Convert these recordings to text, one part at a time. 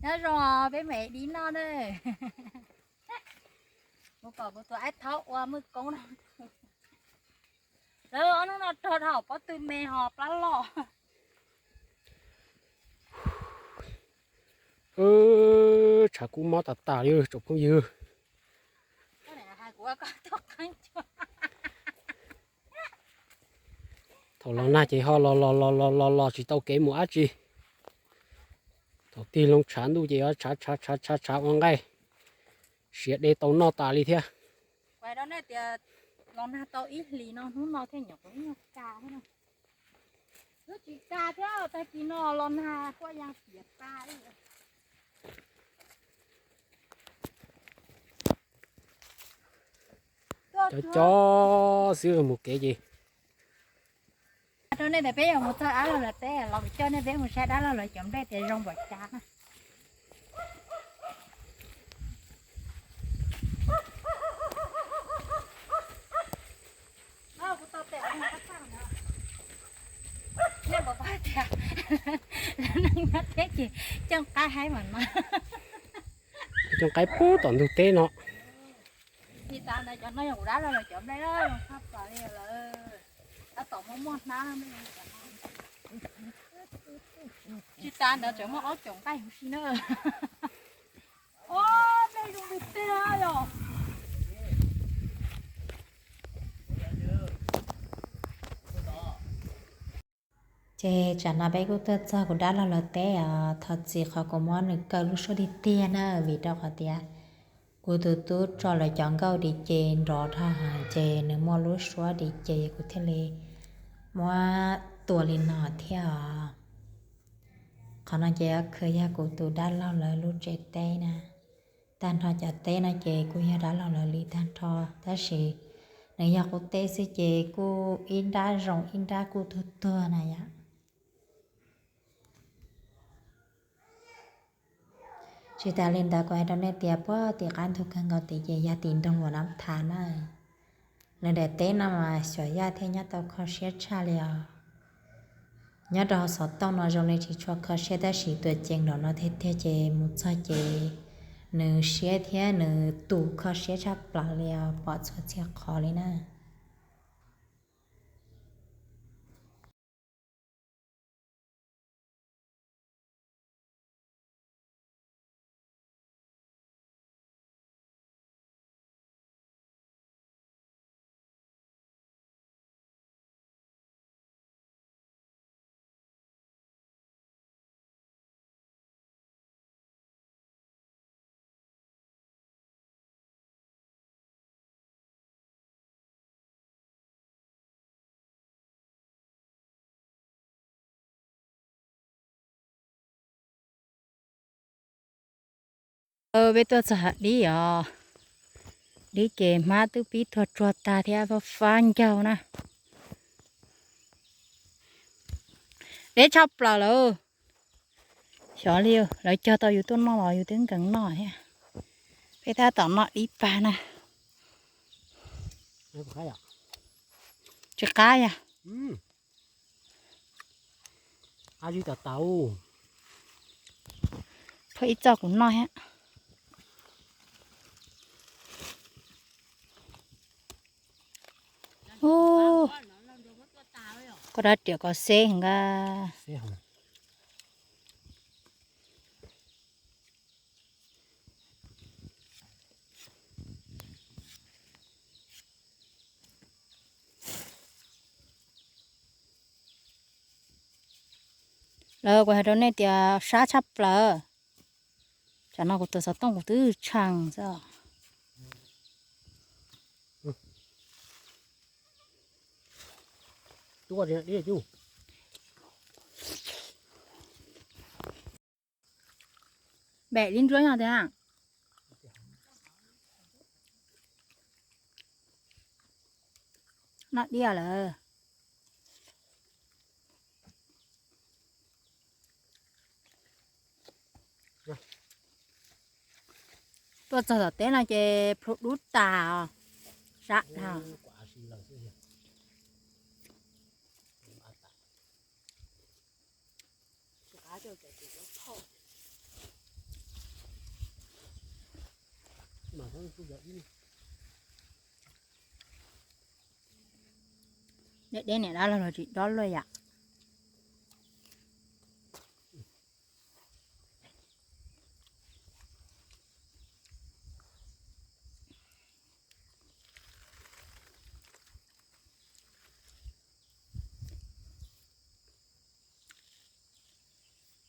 Nyob zoo, peb mam li noj na. Mus kom kuv tus aib thaub ua muaj koob no. Lawv ob hnub no rog dhau pob tw me ho plab loj. Tshav kub mob tas tas li tsoom phooj ywg. Thaum los nag ces ho los los los los los los tsis tau kev mus dab tsi. Thaum tig loo tshav ntuj ces yuav tshav tshav tshav tshav tshav ua nqaij, siav de tau noj tas li thiab. Los nag tau ib hlis no hnub no thiaj nyuam qhuav ib nyuag ka thiab. Twb tsis ka thiab, tag kis no los nag quaj ya piam pa li. Cov cov xwb mus kev ces. Rau nej tias peb yuav mus txog dab laug lawv teb los kuv coj nej peb mus saib dab laug lawv cov nplej tias zoo npaum cas na. Tias lawv neeg nyob teb ces cooj qaib haib mas no. Cooj qaib pub tom ntug teb no. Tsis tas ntawd cov no yog kuv dab laug lawv cov nplej zoo tshaj plaws li lawm. Tab tom muaj muaj hnab. Tsis tas ntawd tseem muaj ob caum nqaij huv si na. Ob nplej zoo li tiag yom. Ces tsam no peb kuj tuaj txog kuv dab laug lawv teb os. Thov txim qhov kuv muab nws kaw lub suab tiag tiag na, vim rau qhov tias kuv tus tub tso lawv cov nkauj dim ces nrov dhau heev ces nws muaj lub suab dim ces kuv thiaj li muab tua li no thiab os. Qhov no ces khwv yog kuv tus dab laug lawv lub tsev teb na. Tag nrho cov teb no ces kuj yog dab laug lawv li tag nrho, tab sis nws yog qub teb xwb ces kuj ib nrab zoo ib nrab kuj tuag tuag na yom. Tsis tas li ntawd kuv hais rau nej tias puag tim qab ntug kawg nkaus tid ces yog tim nroog Luam Nab Thav na. Lawv daim teb no mas xyom yaj thiab nyob tau kho siab tshaj li os. Nyob rau hauv xov tooj no zoo li tsis tshua kho siab tab sis tuam cees nraum no tiag tiag ces mus txog ces nws siab thiab nws tus kho siab tshaj plaws li os, pom txhua txhia qhov li na. Peb tuaj txog hav dib os, dib ces hmab twb pib tuag tsuag tag thiab fab fab ncaug na. Deb tshaj plaws lawm. Xyov li lawv cog tau yus tuaj noj los yus twb nkees noj thiab. Peb tab tom noj dib pag na. Tsis qab yog. Phaj ib txoj kuv noj thiab. Koj dab riam koj xeb nqa. Lawv kuv hais rau nej tias sab tshaj plaws. Tsam no kuv tus xov tooj kuv twb tsheej xwb. Npem li ntsuab nyob tiag. Noj diaj lawm. Tuaj txog tom teb no ces plhu dub tas os. Sab dhau. Tsis qab coj cov txiv cov phauj. Deb deb niam dab laug los tsis dob luaj yom.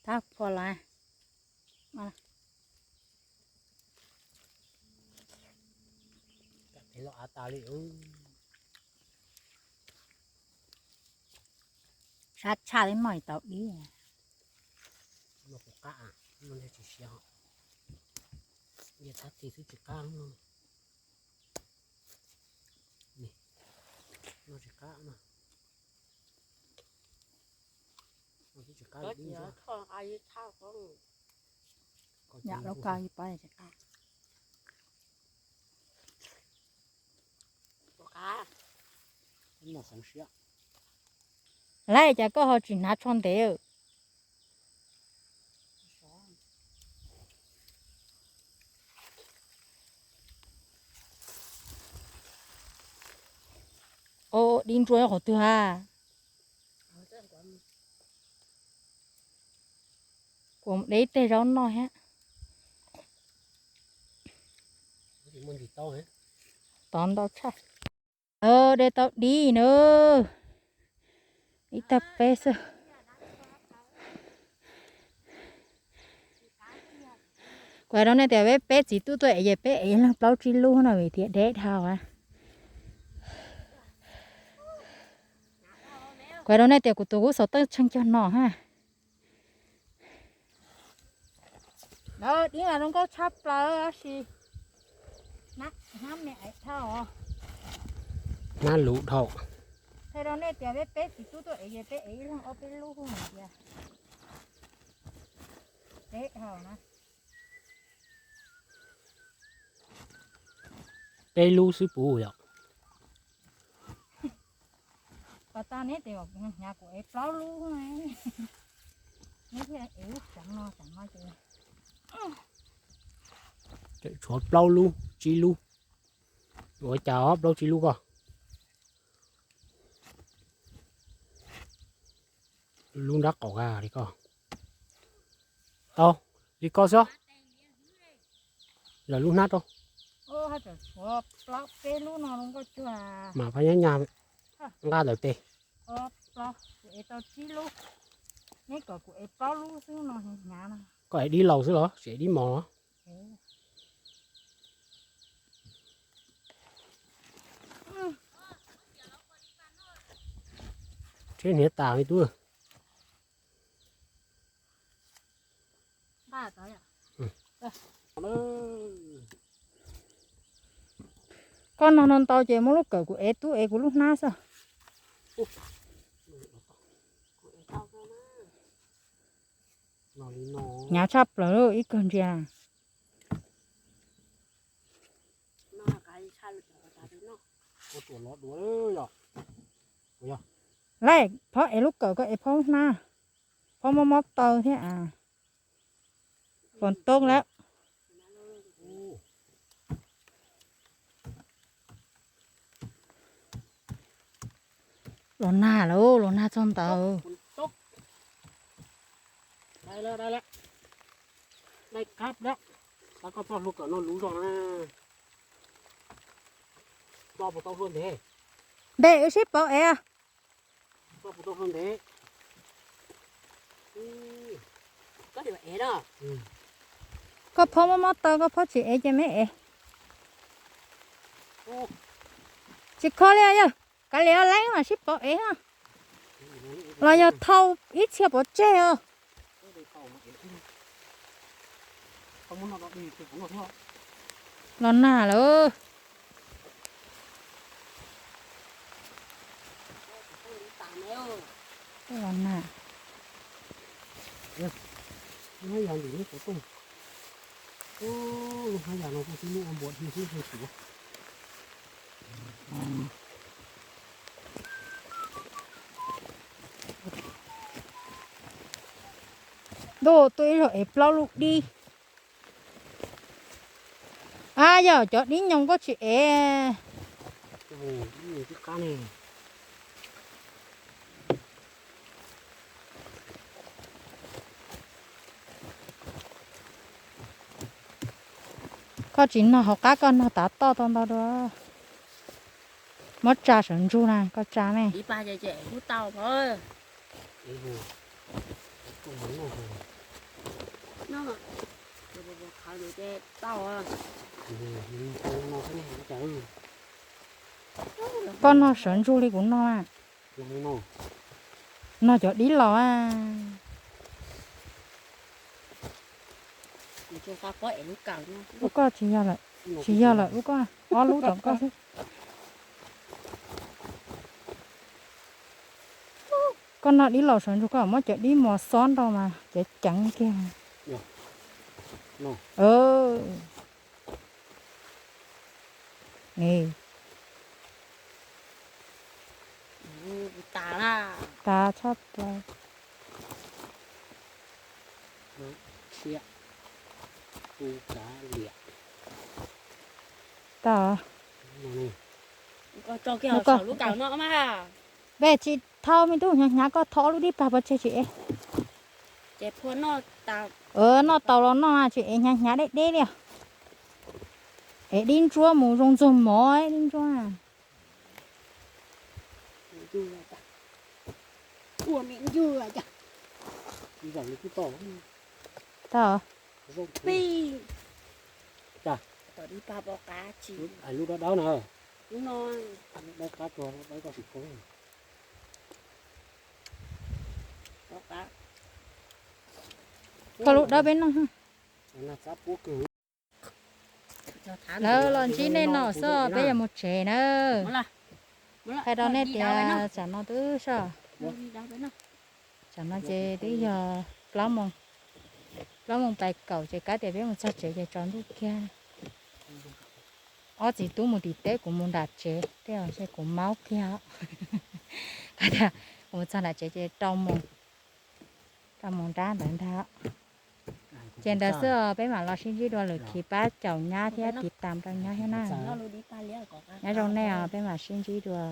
Tab phua lawm. Sab tshaj li mog tau dib. Tsis siav, tab tis xwb tsis qab. Noj tsis qab no. Noj tsis qab. Yam lub koj ib pob tsis qab. Lawm cas koj ho tsis hnav tsho ntev? Au, dib ntsuab qhov twg a? Kuv de ib teg zaub noj thiab. Tov ntau tshaj. De tau dib na. Ib tag peb xwb. Kuv hais rau nej tias peb, peb txiv tub tuaj ev ces peb ev leej plaub tsib lub no vim tias deb dhau. Kuv hais rau nej tias kuv tus kub xov tooj tshee cog no ha. Dib mas zoo nkauj tshaj plaws tab sis hnab me dhau. Hnab luv dhau. Hais rau nej tias peb, peb txiv tub tuaj ev ces peb ev ib leeg ob peb lub hais tias deb dhau na. Peb lub xwb puv yom. Pas tas neb tias hnyav kuv ev plaub lub, neb thiaj ev lub tsev no, tsev no ces tshuav plaub lub tsib lub. Ua cas plaub tsib lub koj? Lub nrab qaum li koj. Tau li koj xwb. Lawm lub hnab rau. Mas phab nyab nyag nqa ntawm tes. Koj ev dib laus xwb los tsis ev dib mos los? Tsheb hniav tas me tub. Koj no no ntau ces muab lub kawm kuv ev, tub ev kuv lub hnab xwb. Hnyav tshaj plaws ib kawg ntsia. Lej, phob ev lub kawm, koj ev phob hnab. Phob mob mob taw thiab a. Foom toob lawm. Los nag lawm, los nag txog ntawd. Npe wb sib pauv ev. Koj phob mob mob taw, koj phob tsis ev ces me ev. Tsis kho li yog, kav liam leeb mas sib pauv ev. Los yog thau ib txhia pov tseg os. Los nag lawm. Los nag. Ntuj, tuaj ib zaug ev plaub lub dib. Ab, yog cov dib nyoos koj tsis ev. Koj tsis nog hauv qab, koj nog tav toj tau ntau dua. Muab tsa sawv ntsug na, koj tsa me. Koj nog sawv ntsug li kuv nog na. Nog cov dib los a. Lub koj tsis yog lawm, tsis yog lawm, lub koj, ob lub tom koj xwb. Koj nog dib los sawv ntsug, koj muab cov dib mos xob nrau mas ceev ceev kiag. Ni, tas tshaj plaws. Tag. Peb tsis thau me tub, hnyav hnyav koj thau lub dib pag pov tseg tsis ev. Noj tau los noj, tsis ev, hnyav hnyav deb deb li. Ev dib ntsuab mus zoo ntxuag mov dib ntsuab. Tag. Lub dawb dawb na. Koj lub dawb peb noj. Lawv los ntsib nej no xwb, peb yuav mus tsev na. Hais rau nej tias tsam no twb soj, tsam no ces twb yog plaub moos, plaub moos pais kaum ces kav tias peb mus txog tsev ces tsaus ntuj kiag. Ob txiv tub mus tim teb, kuv mus nram tsev, tej zaum ntshe kuv maub kiag. Kav tias kuv mus txog nram tsev ces rau moos, rau moos nrab ntawd ntag. Ces ntawd xwb os, peb mam los sib ntsib dua lwm khi, pab caum nyab thiab tiv tam rau nyab thiab na. Nyob zoo nej os, peb mam sib ntsib dua.